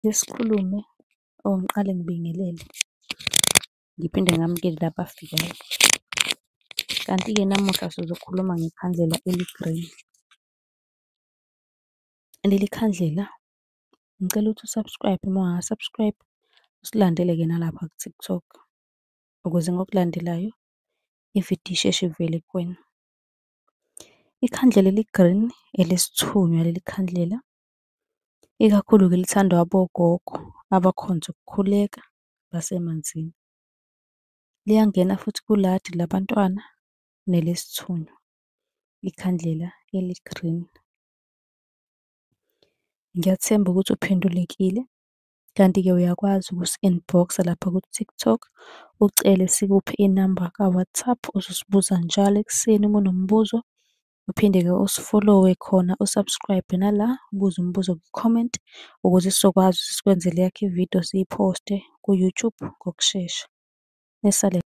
Sikhulume or ngiqale ngibingelele, ngiphinde ngamukele laba abafikayo. Kanti-ke namuhla sizokhuluma ngekhandlela eli-green. Leli khandlela ngicela ukuthi u-subscribe uma ungaka-subscribe, usilandele-ke nalapha ku-TikTok ukuze ngokulandelayo ividiyo isheshe ivele kuwena. Ikhandlela eli-green elesithunywa leli khandlela, ikakhulu-ke lithandwa abogogo abakhonze ukukhuleka basemanzini. Liyangena futhi kuladi labantwana nelesithunywa, ikhandlela eli-green. Ngiyathemba ukuthi uphendulekile, kanti-ke uyakwazi ukusi-inbox-a lapha ku-TikTok ucele sikuphe inamba ka-WhatsApp ozosibuza njalo ekuseni uma unombuzo. Uphinde-ke usifollowe khona, usubscribe nala, ubuze umbuzo kwi-comment ukuze sizokwazi ukuthi sikwenzele eyakho ividiyo siyiphoste ku-YouTube ngokushesha. Nesale.